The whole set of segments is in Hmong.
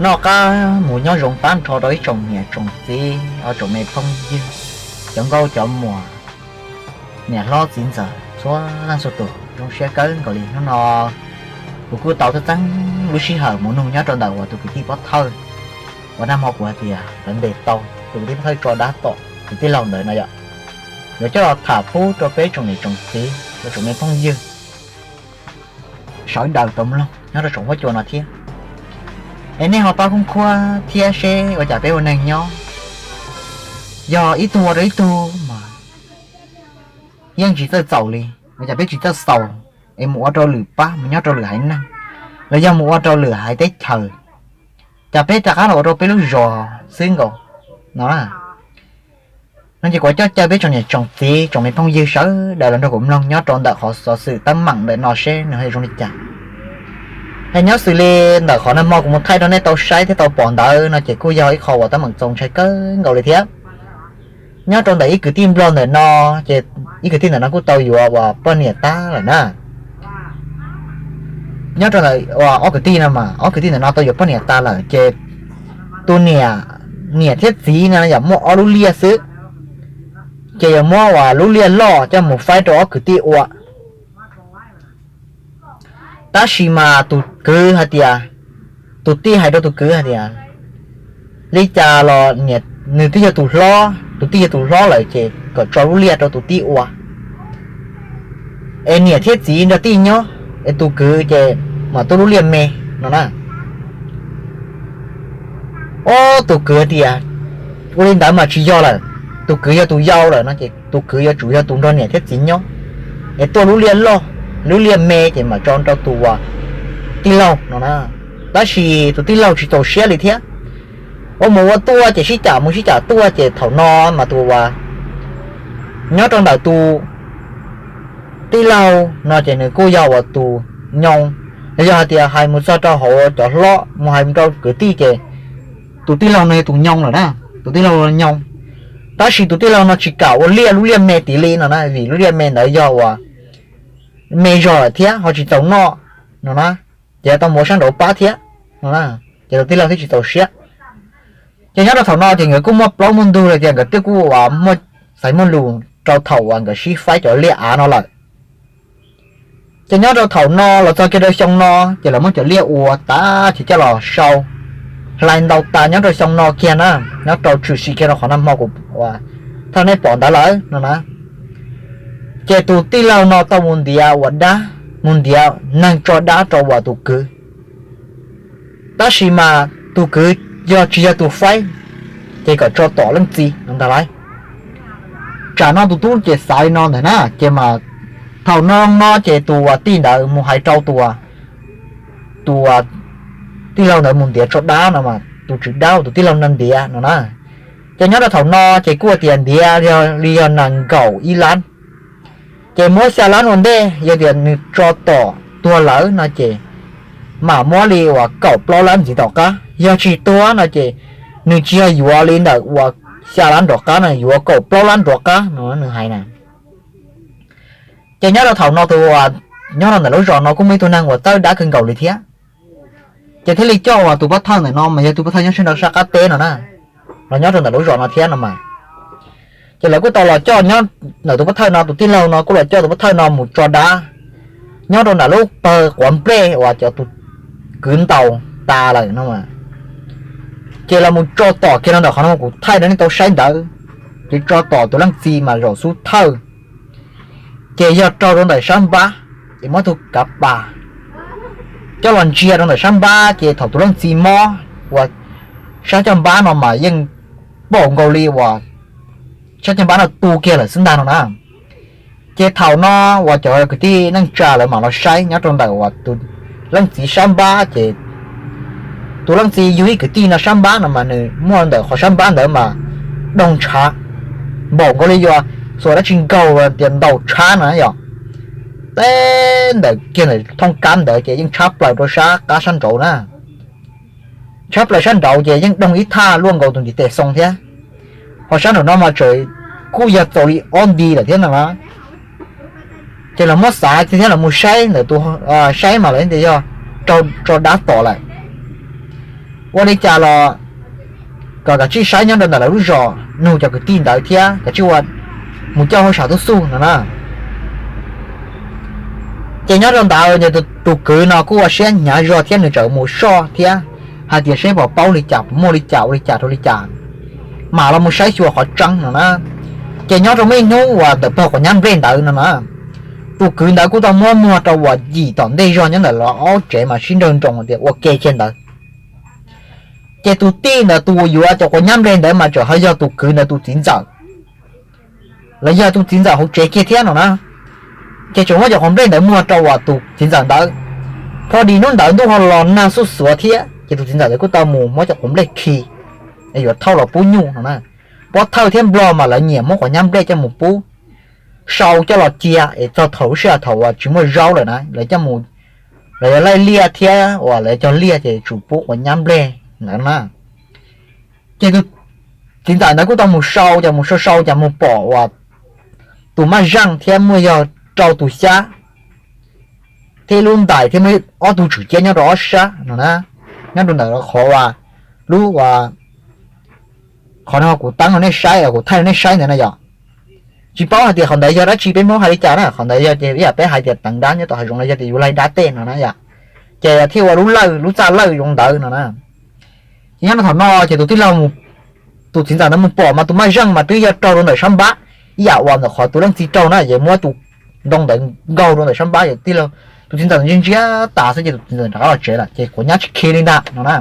Noj qab mus nyob zoo tag nrho rau ib tsoom niam tsoom txiv, tsoom me phooj ywg, cov nkauj cov muam, niam hlob txiv ntxawm txhua leej txhua tus, zoo siab kawg nkaus li. Hnub no kuv kuj tau txeeb lub sij hawm mus nug nyob rau ntawm uas tus kwv tij pov thawj uas nag hmo kuv hais tias lawv ntes tau tus kwv tij pov thawj tso dab tom tus tij laug ntawd no yom. Yuav coj los tham pub rau peb tsoom niam tsoom txiv, tsoom me phooj ywg sawv daws tau mloog nyob rau saum huab cua no thiab. Es nej ho pab khoob khuab thiab seb ua cas peb ua neeg nyob, yog ib tug ua rau ib tug mas yeej tsis txawj txaus li. Ua cas peb tsis txawj xaus es mus ua rau lwm pab, mus nyob rau lwm haiv neeg, los yog mus ua rau lwm haiv teb chaws, cas peb rov qab los ua rau peb lub zos xwb nkaus no. No ces kuv coj caw peb tsoom niam tsoom txiv, tsoom me phooj ywg sawv daws los nrog kuv mloog nyob rau ntawm qhov xov xwm teeb meem ntawm no seb nws ho zoo li cas. Es nyob xws li ntawm qhov nag hmo kuv mus thaij rau nej tau saib thiab tau pom ntawd no ces kuj yog ib qho uas teeb meem txaus ntshai kawg nkaus li thiab. Nyob rau ntawm ib kwv tij nplog ntawm no, ces ib kwv tij ntawm no kuj tau yuav uas poj niam tag lawm na. Nyob rau ntawm ob kwv tij no mas ob kwv tij ntawm no tau yuav poj niam tag lawm ces tus niam, niam thiab txiv no yam muaj ob lub liaj xwb, ces yuav muab uas lub liaj loj coj mus faib rau ob kwv tij ua. Tab sis mas tus kwv hais tias, tus tij hais rau tus kwv hais tias, li cas los nws twb yog tus hlob, tus tij yog tus hlob lawm ces kom tso lub liaj rau tus tij ua, es niam thiab txiv nrog tij nyob, es tus kwv ces mam tuaj lub liaj me no na. Ob tus kwv tias, ua li ntawd mas tsis yog lawm, tus kwv yog tus yau lawm no ces tus kwv yuav tsum yog tus nrog niam thiab txiv nyob, es tuaj lub liaj loj, lub liaj me ces mam tso rau tus tij laug no na. Tab sis tus tij laug tsis txaus siab li thiab, ua mus ua tuaj ces sib cam mus sib cam tuaj ces thaum no mas tus uas nyob rau ntawm tus tij laug no ces nws kuj yog uas tus nyoo, los yog hais tias hais mus txog rau hauv cov hlob mus hais mus rau kwv tij ces tus tij laug no yog tus nyoo lawm na, tus tij laug nyoo. Tab sis tus tij laug no tsis kam ua liaj, lub liaj me tiv li no na, vim lub liaj me ntawd yog uas me zog lawm thiab ho tsis txaus noj no na, ces tau mus ua sab nraud pab thiab no, ces tus tij laug thiaj tsis txaus siab. Ces nyob rau thaum no ces nkawd kuj muaj plaub muaj ntug los ces nkawd twb kuj uas muaj xaiv muaj lus rau thaum uas nkawd sib faib cov liaj av no lawm. Ces nyob rau thaum no los txog kiag rau xyoo no ces lawv muab cov liaj ua tas ces coj los sau hlais ntau tas nyob rau xyoo no kiag na, nyob rau tshwm sim kiag rau qhov nag hmo kuv uas thaij nej pom ntawd lawm no na. Ces tus tij laug no tau mus ntiav uas dab, mus ntiav neeg tso dab rau uas tus kwv. Tab sis mas tus kwv yog tsis yog tus faib, ces kom tso tom leej txiv no ntag lauj. Tsam no tus tub ces xav li no ntag na, ces mas thaum no no ces tus uas tij ntawd mus hais rau tus, tus tij laug ntawd mus ntiav tso dab no mas tus tswv dab uas tus tij laug no ntiav no na. Ces nyob rau thaum no ces kuj tias ntiav li yog nees nkaum ib lab, ces muab xya lab ua ntej, yog tias nws tso tom tuag lawm no ces mam muab li uas kaum plaub lab ntxiv tom qab, yog tsis tuag no ces nws tsis yog yuav li ntawm uas xya lab nrov qab no, yuav kaum plaub lab nrov qab no nws hais na. Ces nyob rau thaum no tus uas nyob rau ntawm lub zos no kuj muaj ib tug neeg uas txawj dab kawg nkaus li thiab, ces thiaj li coj uas tus pov thawj ntawm no mas yog tus pov thawj nyob sab nraud sab qab teb no na, los nyob rau ntawm lub zos no thiab no mas. Ces lawv kuj tau los coj nyob ntawm tus pov thawj no, tus tij laug no kuj los coj tus pov thawj no mus tso dab nyob rau ntawm lub pawg quav nplej uas cov tus kwv ntaus tas lawm no mas. Ces los mus tso tom kiag rau ntawm qhov no kuv thaij rau nej tau saib ntawd, ces tso tom tus leej txiv mas zaum xub thawj, ces yog raug rau ntawm sab npab, ces muab tug kav pas coj los ntsia rau ntawm sab npab, ces thaum tus leej txiv mob uas sab caj npab no mas yeej npaum nkaus li uas sab caj npab no tu kiag lawm xwb ntag no na. Ces thaum no uas cov kwv tij neej tsa lawv mam los saib nyob rau ntawm uas tus leej txiv sab npab, ces tus leej txiv yug ib kwv tij no sab npab no mas nws muaj ntawm qhov sab npab ntawd mas doog tshab, npaum nkaus li yuav xuas dab tsi nkaug tias ntaus tshab no yom. Teb ntawm kiag ntawm thooj kab ntawd ces yeej tshab plaws rau sab qab sab nraud na. Tshab plaws sab nraud ces yeej doog ib thaj luaj nkaus tus ntiv tes xoo thiab. Ho sab nraum no mas tseem kuj yog txaus li ob nti lawm thiab no na. Ces los muab xav thiab los mus saib ntawm tus, saib mas lawv tias yog raug tso dab tom lawm. ua li cas los kom kav tsij saib nyob rau ntawm lawv lub zos nug cov kwv tij ntawd thiab kav tsij ua mus coj hauj sam tub xub no na. Ces nyob rau ntawd ces tus kwv no kuj ua siab hnyav zog thiab nws txawm mus soj thiab hais tias seb puas paub li cas, puas muaj li cas, ua li cas rau li cas, mam los mus saib xyuas qhov tseeb no na. Ces nyob rau muaj ib hnub uas ntawm pog quav nyab nplej ntawd no na, tus kwv ntawd kuj tau muab muag rau uas yim tom ntej zog nyob ntawm lawv ob tsev mas sib nrawg nroos tias ua ke kiag ntawd. Ces tus tij ntawd tus yuav cov quav nyab nplej ntawd mas txawm ho yog tus kwv ntawd tus txiv ntxawm, los yog tus txiv ntxawm hauv tsev kiag thiab no na. Ces tseem muab cov quav nplej ntawd muag rau uas tus txiv ntxawm ntawd. Pho dis hnub ntawd ntuj ho los nag xuj xuav thiab ces tus txiv ntxawm ntawd kuj tau mus muab cov quav nplej khi es yuav thauj los pub nyuj no na. Pob thawj thiab nplog mas lawv nyiam muab quav nyab nplej coj mus pub, sau coj los cia es txog thaum lub sij hawm thaum uas tsis muaj zaub lawm na, lawv coj mus, lawv yuav laij liaj thiab uas lawv cog liaj ces tsum pub quav nyab nplej ntawd na. Ces tus txiv ntxawm ntawd kuj tau mus sau, ces mus sau sau ces mus pom uas tus maj zeej thiab muaj yog rau tus xyab thiab ib lub ntais thiab muaj ob tug tswm ciab nyob rau ob sab no na. Nyob rau ntawm qhov uas lub, qhov no kuv teeb rau nej saib, kuv thaij rau nej saib ntawd na yom. Tsis paub hais tias qhov ntawd yog dab tsi, peb Hmoob hais li cas na, qhov ntawd yog ces ib yam peb hais tias teev dab nyob tom hav zoov los yog tias yus laig dab tej no na yom. Ces yog thiaj ua lub lawj, lub txaj lawj zoo ntawd no na. Ces nyob rau thaum no ces tus tij laug, tus txiv ntxawm ntawd mus pom mas tus maj zeej mas twb yog raug rau ntawm sab npab, ib yam uas ntawm qhov tus leej txiv raug na, ces muab tus ntoo ntawd nkaug rau ntawm sab npab, ces tus tij laug, tus txiv ntxawm ntsia ntsia tas xwb ces tus txiv ntxawm rov qab los tsev lawm ces quav nyab tsis khi li ntag no na.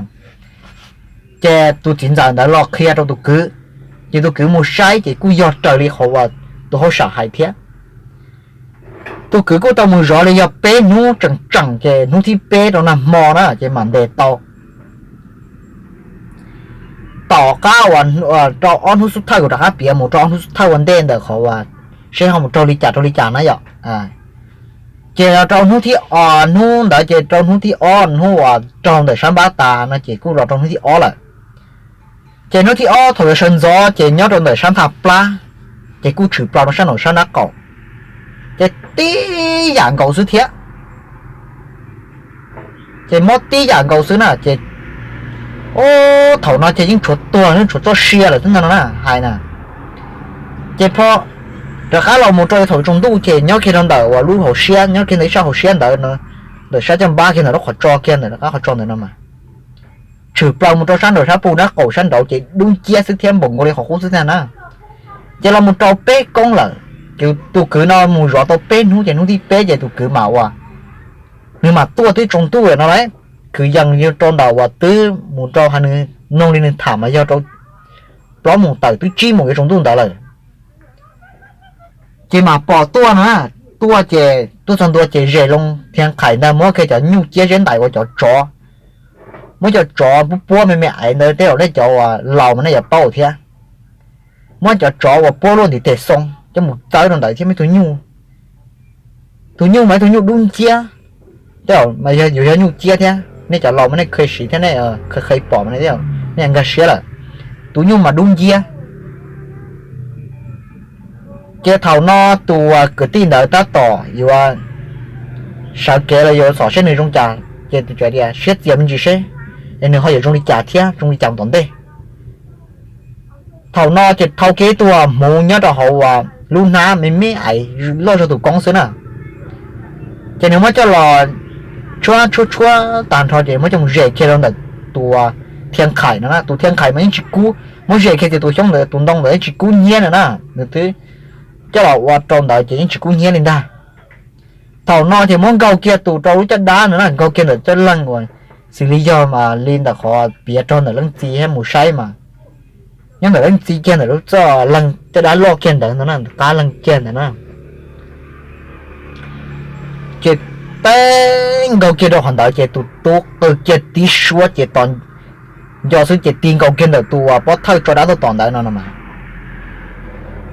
Ces tus txiv ntxawm ntawd los qhia rau tus kwv, ces tus kwv mus saib ces kuj yog raws li qhov uas tus hauj sam hais thiab. Tus kwv kuj tau mus zov li yog peb hnub tseem tseem ces hnub thib peb rau nag hmo na ces mam ntes tau. Tom qab uas rau ob hnub xub thawj, kuv rov qab piav mus rau ob hnub xub thawj ua ntej ntawm qhov uas seb ho mus raug li cas rau li cas na yom. Ces rau hnub thib, hnub ntawd ces rau hnub thib ob, hnub uas raug ntawm sab npab tas no ces kuj los rau hnub thib ob lawm. Ces hnub thib ob thaum yuav sawv ntxov ces nyob rau ntawm sab nthaj plab, ces kuj tshwm plaws rau sab nraum sab nraub qaum, ces tib yam nkaus xwb thiab. Ces muab tib yam nkaus xwb na ces, o, thaum no ces yeej tshuav tuag, yeej tshuav txoj sia lawm xwb ntag no na hais na. Ces pho rov qab los mus rau thaum tsaus ntuj ces nyob kiag rau ntawm uas lub hauv siab, nyob kiag ntawm ib sab hauv siab ntawd, ntawm sab caj npab kiag ntawm lub qhov tso kiag ntawm rov qab qhov tso ntawd no mas tshwm plaws mus rau sab nraum sab pus nraub qaum sab nraud ces dub nciab xwb thiab npaum nkaus li qhov qub xwb thiab na. Ces los mus rau peb koob lawm, ces tus kwv no mus zov tau peb hnub ces hnub thib peb ces tus kwv mam ua, nws mam tuaj twb tsaus ntuj lawm no lauj. Kwv yees rau ntawm uas twb mus rau hais nws, noog li nws tham mas yog rau plaub moos tawm twb tsib moos yuav tsaus ntuj ntawd lawm. Ces mam pom tuaj no, tuaj ces tuaj txog ntua ces zes loo thiab qhais ntag, muab kiag cov nyuj ciab zeb ntais ua cov tsov, muab cov tsov puab puab me me aiv ntawd, tej zaum nej cov uas laus mas nej yuav paub thiab. Muab cov tsov uas puab luaj ntiv tes xoo coj mus txawb rau ntawd thiab muaj ib tug nyuj, tus nyuj mas ib tug nyuj dub nciab, tej zaum mas yog yus yog nyuj ciab thiab, nej cov laus mas nej kheev siv thiab nej kheev pom mas nej nkag siab lawm. Tus nyuj mas dub nciab. Ces thaum no tus kwv tij ntawd tab tom yuav sawv kev los yuav xom saib nws zoo cas ces tus tsov tias siab txias me ntsis seb es nws ho yuav zoo li cas thiab zoo li cas mus tom ntej. Thaum no ces thau kiag ib tug hmuv nyob rau hauv lub hnab me me aiv loj zog tus koob xwb na. Ces nws muab coj los tshuab tshuab tshuab tag nrho ces muab coj mus zes kiag rau ntawm tus thiaj qhais no na. Tus thiaj qhais mas yeej tsis kub, muab zes kiag ces tus xyoob ntawd tus ntoo ntawd yeej tsis kub hnyiab no na, nws twb coj los ua rau ntawd ces yeej tsis kub hnyiab li ntag. Thaum no ces muab nkaug kiag tus rau lub caj dab no na, nkaug kiag ntawm caj leeg uas xws li yog mas li ntawm qhov piav rau ntawm leej txiv thiab mus saib mas nyob ntawm leej txiv kiag ntawm lub txoj leeg caj dab loj kiag ntawd no na, qab leeg kiag ntawd na. Ces teb nkaug kiag rau qhov ntawd ces tus tub qw kiag tib suab ces tos nco xwb ces ti nkaus kiag ntawm tus uas pov thawj tso dab tuaj tom ntawd no no mas.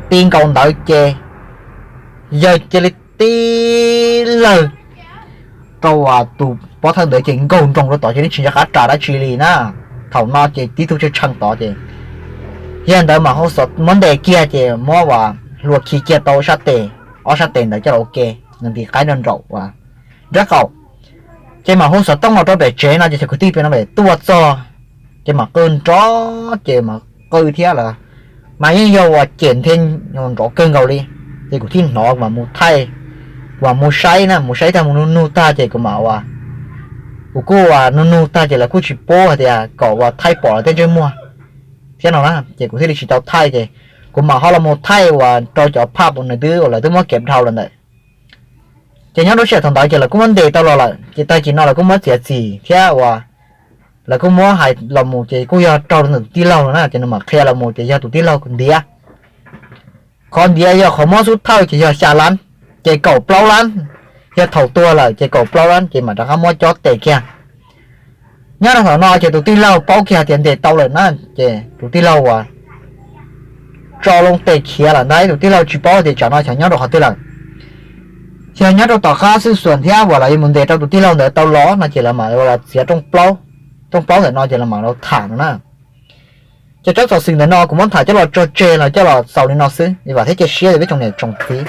Ti nkaus ntawd ces yawg cia li tib lawg rau tus pov thawj ntawd ces nkaug nroos rau tod ces nws tsis nco qab ras dab tsi li na. Thaum no ces tib tug tshee tshee tod ces yawg ntawd mas muab ntes kiag ces muab ua hlua khi kiag tau sab tes, ob sab tes ntawd coj los ua ke, nws nti qaib nraum nraum nraub qaum. Ces mam hu xov tooj los rau pem tsev no ces cov kwv tij pem no pem tuaj txog Ces mam qw nrov ces mam qw thiab lawm, mas yeej yog uas cem nthe nrov kawg nkaus li. Ces kuv thiaj hnov mas mus thaij, uas mus saib na, mus saib tag mus nug nug tag ces kuv mam uas, kuv kuj uas nug nug tag ces lawv kuj tsis pub hais tias kom uas thaij pom lawv tej ntsej muag thiab no na, ces kuv thiaj li tsis tau thaij ces kuv mam ho los mus thaij uas rau cov phaj uas nws twb uas lawv twb muab kev dhau los ntawm. Ces nyob rau sij hawm thaum ntawd ces lawv kuj muab ntes tau los lawm ces tag kis no lawv kuj muab txiav txim thiab uas lawv kuj muab hais los mus ces kuj yog raug rau ntawm tus tij laug na, ces nws mam qhia los mus ces yog tus tij laug ntiav. Qhov ntiav yog qhov muab xub thawj ces yog xya lab, ces kaum plaub lab, yog thaum tuag lawm ces kaum plaub lab ces mam rov qab muab cob tes kiag. Nyob rau thaum no ces tus tij laug paub kiag tias ntes tau lawm na, ces tus tij laug uas tso loo tes khiav lawm ntag, tus tij laug tsis paub tias tsam no xyov nyob rau qhov twg lawm. Xyov nyob rau tom qab xwb xuas thiab uas lawv yuav mus ntes rau tus tij laug ntawd tau los no ces lawv mam los txiav rooj plaub ntawm no ces lawv mam los tham no na. Ces tsob xov xwm ntawm no kuv muab tham coj los tso tseg los coj los xaus li no xwb, vam thiab cia siab tias peb tsoom niam tsoom txiv,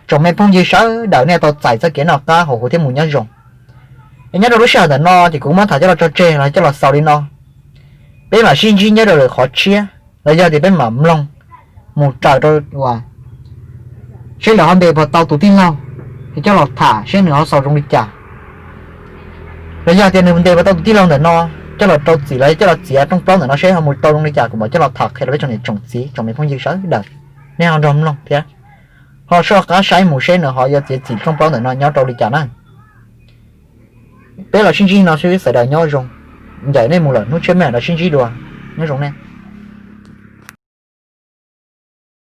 tsoom me phooj ywg sawv daws nej tau txais txoj kev noj qab hauv huv thiab mus nyob zoo. Es nyob rau lub sij hawm ntawm no ces kuv muab tham coj los tso tseg los coj los xaus li no. Peb mam sib ntsib nyob rau lwm qhov tshiab los yog tias peb mam mloog mus raws rau uas seb lawv ho ntes puas tau tus tij laug, es coj los tham seb nws ho xaus zoo li cas. Los yog tias nws ntes puas tau tus tij laug ntawm no, coj los rau txim los coj los txiav rooj plaub ntawm no seb ho mus tau zoo li cas kuv mam coj los tham qhia rau peb tsoom niam tsoom txiv tsoom me phooj ywg sawv daws, nej ho nrog mloog thiab ho soj qab saib mus seb nws ho yuav txiav txim rooj plaub ntawm no nyob rau li cas na. Peb los sib ntsib no xwb, sawv daws nyob zoo, ncaim nej mus lawm, hnub tshiab mam rov sib ntsib dua, nyob zoo nej.